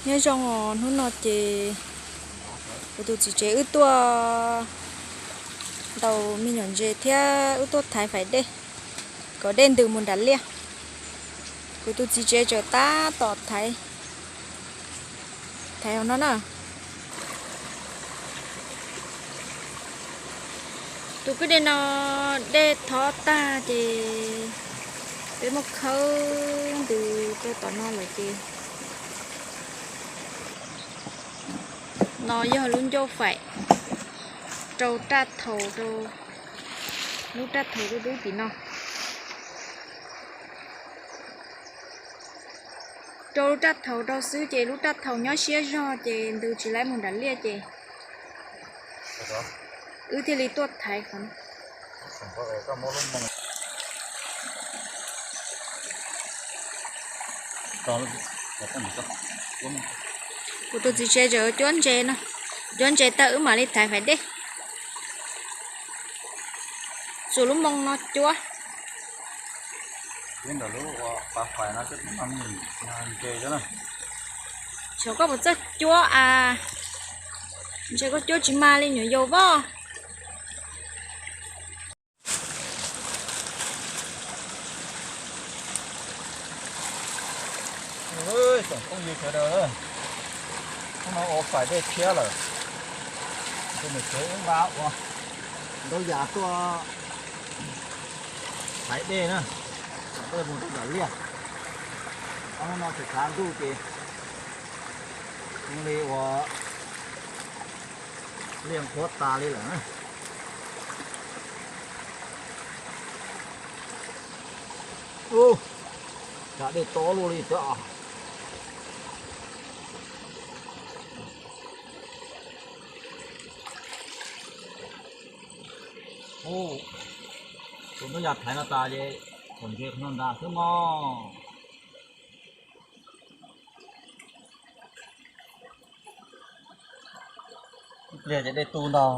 Nyob zoo os, hnub no ces kuv tus txiv tsev wb tuaj ntaus me nyuam ntses thiab wb tuaj thaiv faim dej kom dej ntws mus nram liaj. Kuv tus txiv tsev tseem tab tom thaiv, thaiv hauv no na. Tus kwj dej no dej thov tag ces peb muab khawb ntws rau tom no lawm ces no yog lub ncauj faim rau raj thaum, rau lub raj thaum dub dub tim no. Rau lub raj thaum rau xwb ces lub raj thaum nyob siab zog ces ntws tsis laib mus nram liaj ces wb thiaj li tuaj thaiv qhov no. Kuv tus txiv tsev tseem cuab ntses no, cuab ntses tag wb mam li thaiv faim dej. Tsuas lub moo no cuab. Xyov koj puas txawj cuab as, ntshe koj cuab tsis mag li nyuam yaus voj. Tsoom phooj ywg sawv daws, hnub no ua faim dej tshiab lawm, ces niam tsev wb nqa ua ntau yam tuaj thaiv dej na, kom dej mus rau nram liaj. Ob hnub no tsis tshav ntuj ces zoo li ua liaj qhuav tas li lawm na. Ub, tshav dej tob luaj li thiab os. Ub, tus ntoo yam thaiv no tas ces txom ntshai qhov no ntag xwb mog. Ib pliag ces dej tu ntag.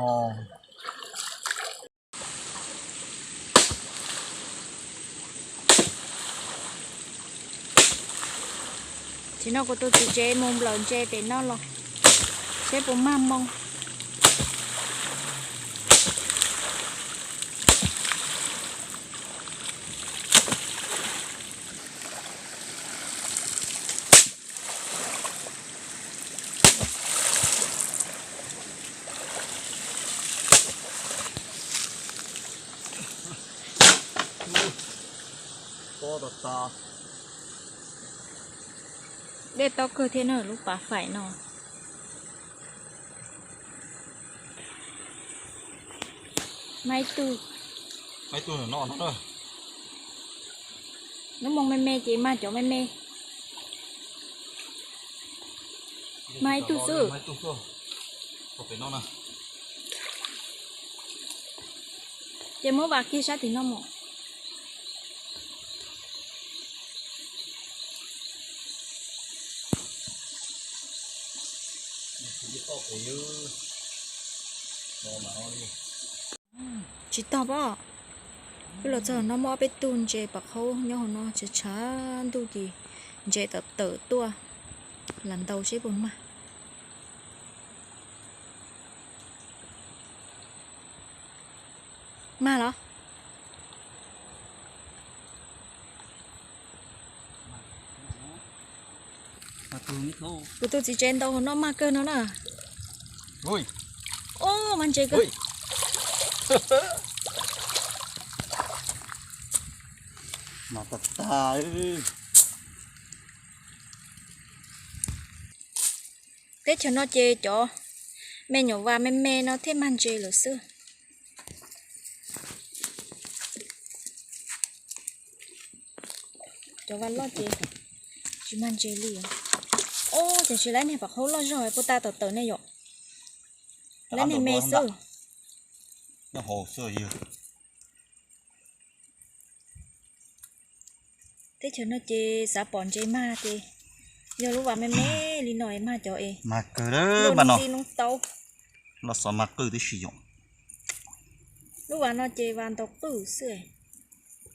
Tsis no kuv tus txiv tsev mus nplawm ntses pem no los seb puas mag moo. Dej tob kawg thiab na, lub pav faim no. Mag ib tug. Lub moo me me ces mag cov me me. Mag ib tug xwb. Ces muab vam kiag sab tim no mus. Tsis tog pob. Wb los txog no muaj ob peb tug ntses pam qhaub nyob hauv no, tshav tshav ntuj ces ntses tawm tawm tuaj, lam ntaus seb puas mag. Mag los? Kuv tus txiv tsev ntaus hauv no mag kawg no na. Ub, mag ntses kawg. Teb chaws no ces cov me nyuam vas me me no thiaj mag ntses lawm xwb. Cov vas loj ces tsis mag ntses li. Ub, ces tsis laib niag pam qhaub loj zog puas tas tawm tawm ne yom. Laib niag me xwb. Teb chaws no ces xav pom ntses mag ces yog lub vas me me li no es mag cov es mag kawg, lub li lub taub. Los xov mag qwj tib si yom. Lub vas no ces vas ntaus qwj xwb,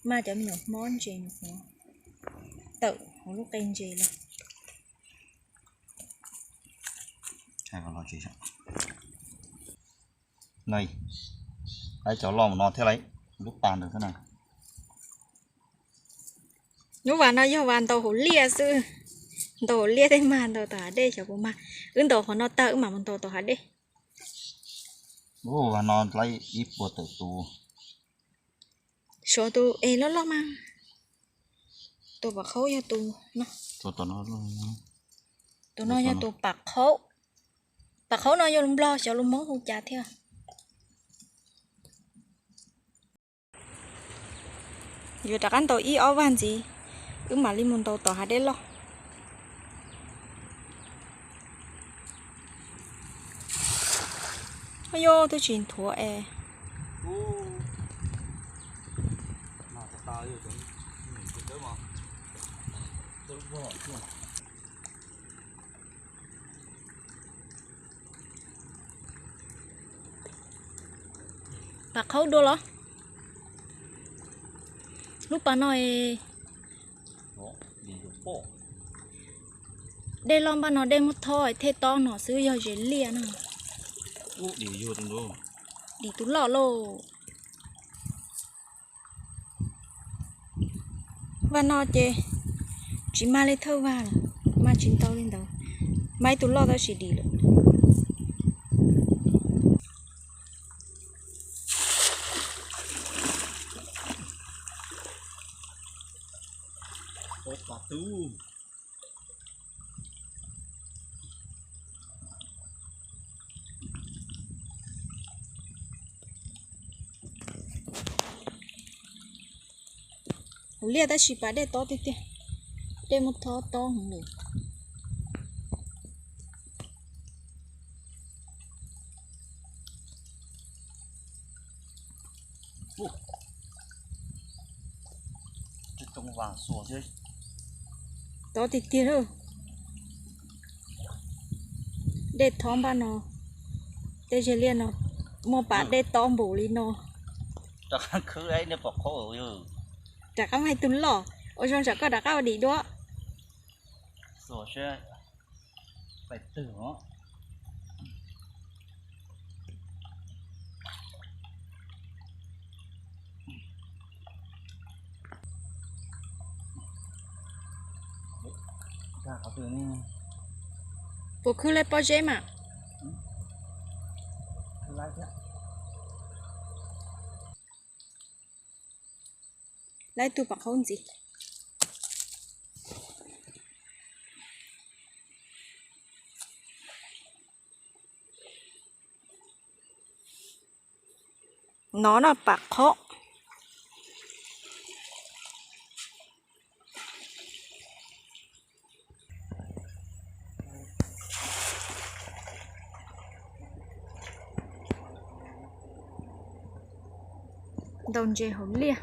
mag cov me nyuam hmob ntses, nyuam hmob tawm hauv lub qe ntses los. Los tsev, cov loj mus no thiab lauj, lub pas ntawd thiab na. Lub vas no yog vas ntaus hauv liaj xwb, ntaus hauv liaj tej mag ntaus tom hav dej xyov puas mag. Wb ntaus qhov no tag wb mam mus ntaus tom hav dej. Lub vas no laib ib puas tawm tus. Suav tus es loj loj mas. Tus pam qhaub yog tus no. Tus no yog tus pam qhaub. Pam qhaub no yog lus Nplog, xyov lus Hmoob hu cas thiab. Yuav rov qab ntaus ib ob vag ntxiv, wb mam li mus ntaus tom hav dej loj. Yog twb tsis nthuav es. Pam qhaub dua los? Lub pas no es dej loj npaj no dej muab thob thiaj tob no xwb, yog ze liaj no. Dim tus loj lauj. Vaj no ces tsis mag li thawj vaj lawm, mag tsis ntau li ntawd. Mag ib tug loj tab sis dim lawm. Hauv liaj tab sis pas dej tob tiag tiag, dej muab thob tob heev lawm. Tob tiag tiag lawm. Dej thob npaj no, tej ze liaj no muaj pas dej tob npaum li no. Rov qab mag ib tug loj, ua zoo tsam koj rov qab ua dim dua. Puas khwb laib pob zeb mas? Laib tug pam qhaub ntxiv. No no pam qhaub. Ntaus ntses hauv liaj.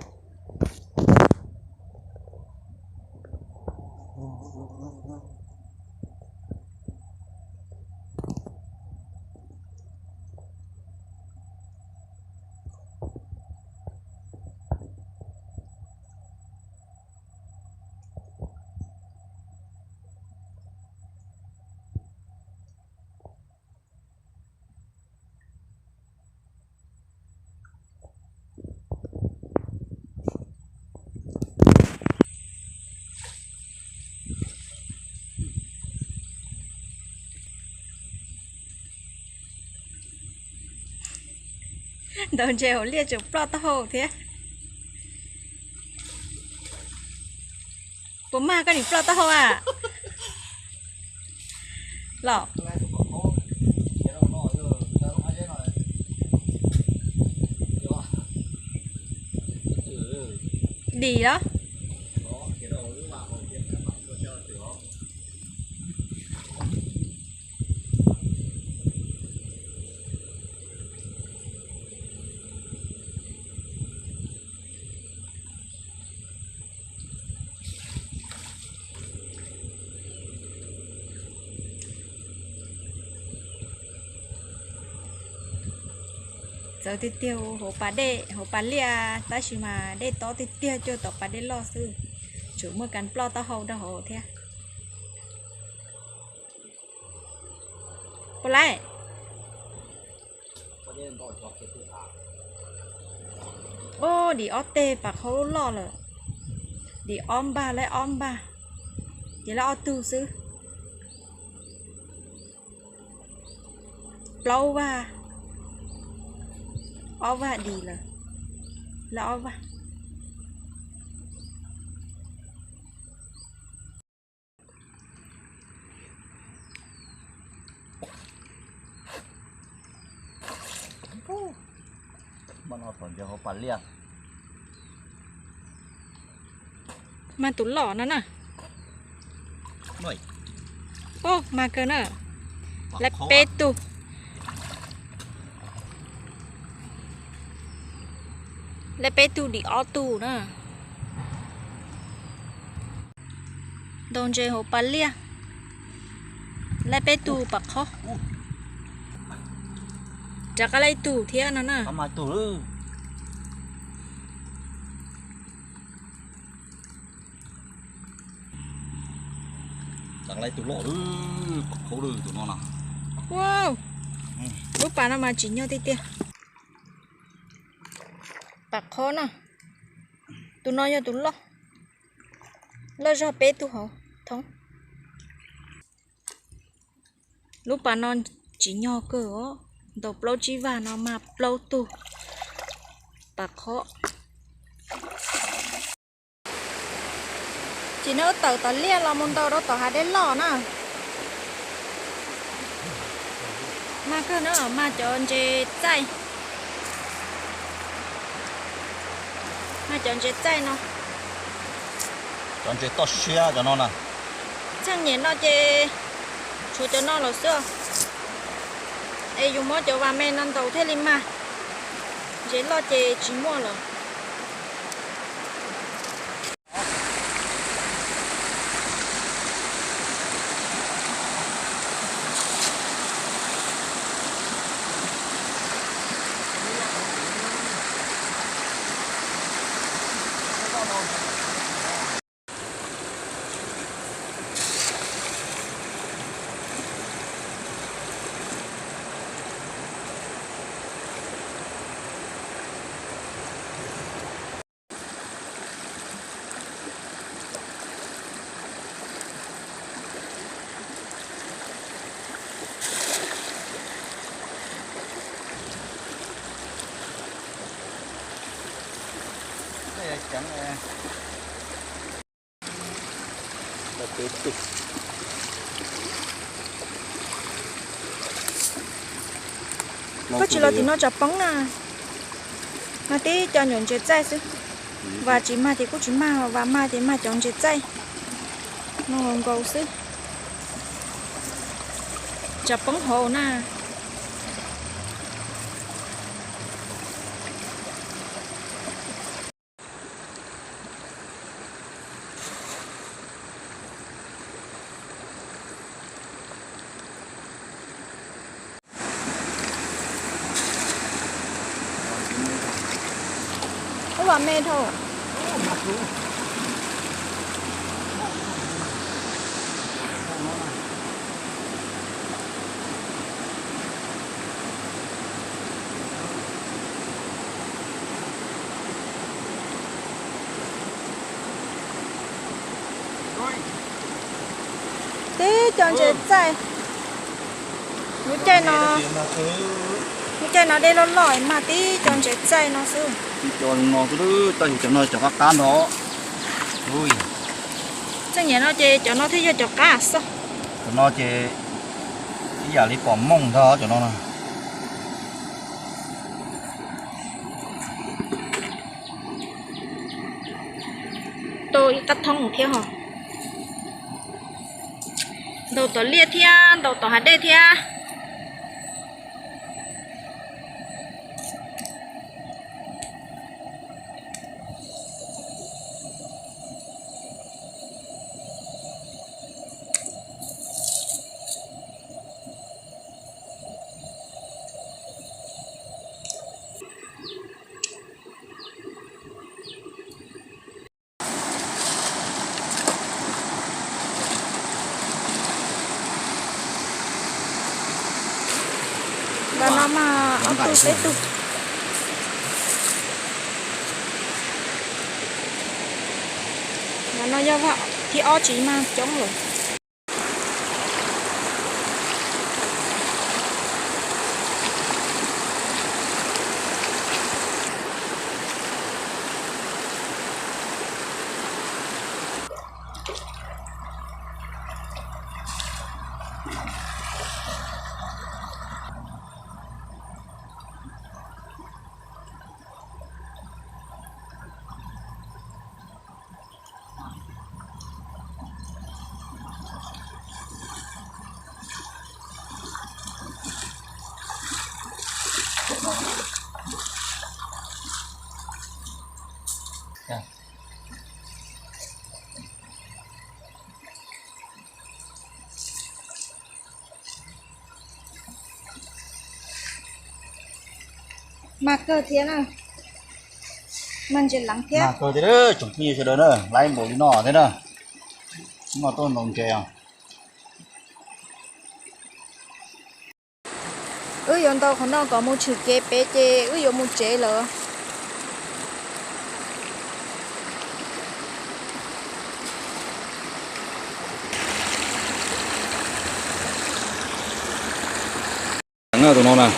Ntaus ntses hauv liaj tseem ploj taub hau thiab. Puas mag koj nim ploj taub hau a? Los dim los? Txawv tiag tiag, hauv pas dej hauv pas liaj tab sis mas dej tob tiag tiag, cuaj tom pas dej loj xwb, tseem muaj kas ploj taub hau rau hauv thiab. Puas laij? Ub, dim ob teg pas qhaub loj lawm. Dim ob npag, laib ob npag, ces laib ob tug xwb. Plaub vag, ob vag dim lawm, laib ob vag. Mas tus loj no na. Ub, mas kawg na. Laib peb tug. Laib peb tug dim ob tug na. Ntaus ntses hauv pas liaj. Laib peb tug pas qhaub. Rov qab laib ib tug thiab no na. Ua, lub pas no mas tsim nyog tiag tiag. Pas qhaub na. Tus no yog tus loj, loj zog peb tug hauv thoob. Lub pas no tsim nyog kawg os, ntaus plaub tsib vag no mas plaub tug pas qhaub. Ces nws tawm tom liaj los mus ntaus rau tom hav dej loj na. Mag kawg na, mag cov ntses txaij. Mag cov ntses txaij no. Cov ntses toj siab cov no na. Txheej nyem no ces tshuav cov no lawm xwb. Es yus muab cov vas me no ntaus thiaj li mag. Ntses loj ces tsis muaj lawm. Koj tsis los tim no tsam poob na. Mag tib co nyuam ntses txaij xwb. Vas tsis mag ces kuj tsis mag, vas mag ces mag cov ntses txaij. No nkaus xwb. Tsam poob hauv na. Ub, vas me dhau. Tib co ntses txaij. Lub caij no, lub caij no dej loj loj mag tib co ntses txaij no xwb. Tib co no xwb, tab sis cov no cov qab qab ntag. Txheej nyem no ces cov no thiaj yog cov qab xwb. Cov no ces ib yam li pom mooj ntag cov no na. Tau ib qab thoob thiab ho. Ntaus tom liaj thiab ntaus tom hav dej thiab. Peb tug, peb tug. Ntawm no yog vaj thib ob tsis mag coob lawm. Mag kawg thiab na, mag ntses leev thiab. Mag kawg thiab tsoom phooj ywg sawv daws na, laib npaum li no thiab na. Hnub no tuaj ntaus ntses os. Wb yuav ntaus qhov no kom mus tshwm kev pem ces wb yuav mus tsev lawm. Tus no na.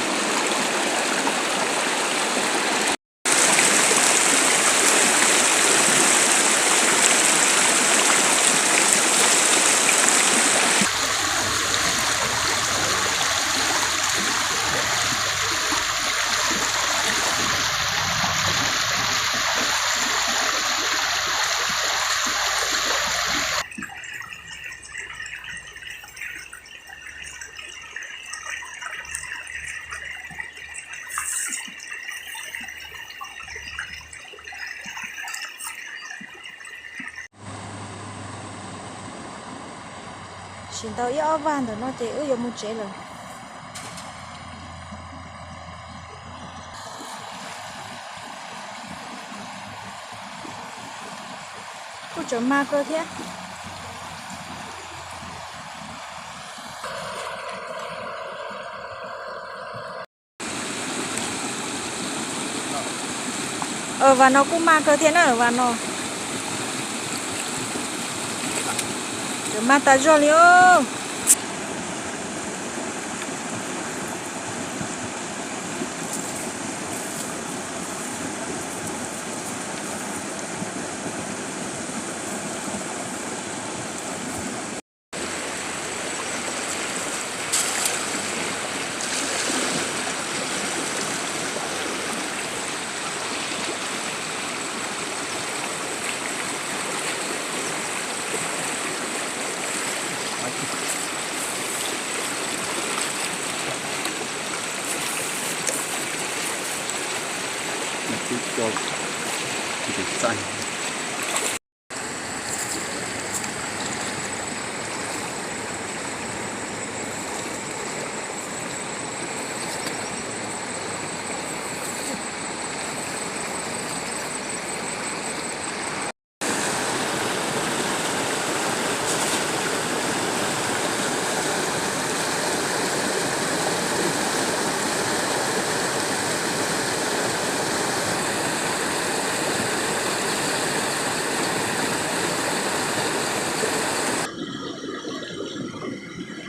Sim ntaus ib ob vag ntawm no ces wb yuav mus tsev lawm. Kuj tseem mag kawg thiab. Vas no kuj mag kawg thiab na, vas no. Tseem mag tas zog li os.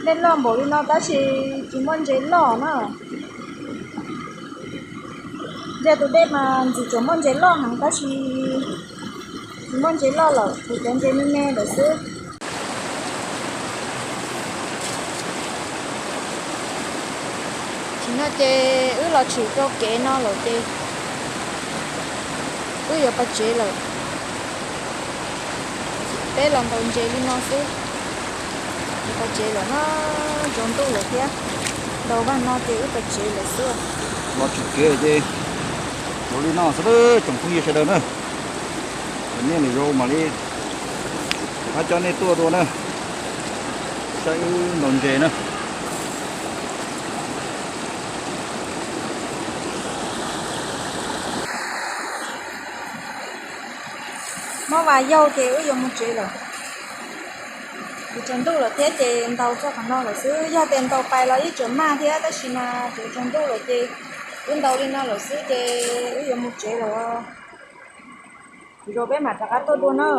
Dej loj npaum li no tab sis tsis muaj ntses loj na. Ntsia tus dej mas ntxim tseem muaj ntses loj heev tab sis tsis muaj ntses loj lawm, kuj cov ntses me me lawm xwb. Tam sim no ces wb los tshwm rau kev no lawm ces wb yuav pais tsev lawm. Peb los ntaus ntses li no xwb, yuav pais tsev lawm na, tsaus ntuj lawm thiab. Ntaus vag no ces wb pais tsev lawm xwb. Los tshwm kev ces ua li no xwb tsoom phooj ywg sawv daws na. Cov nej lwm zaus mam li rov qab coj nej tuaj dua na, saib wb ntaus ntses na. Mob vas yaug ces wb yuav mus tsev lawm. Kuj tsaus ntuj lawm thiab ces ntaus txog qhov no lawm xwb, yog tias ntaus pais los yeej tseem mag thiab tab sis mas kuj tsaus ntuj lawm ces Wb ntaus li no lawm xwb ces wb yuav mus tsev lawm. Lwm zaus peb mam rov qab tuaj dua na.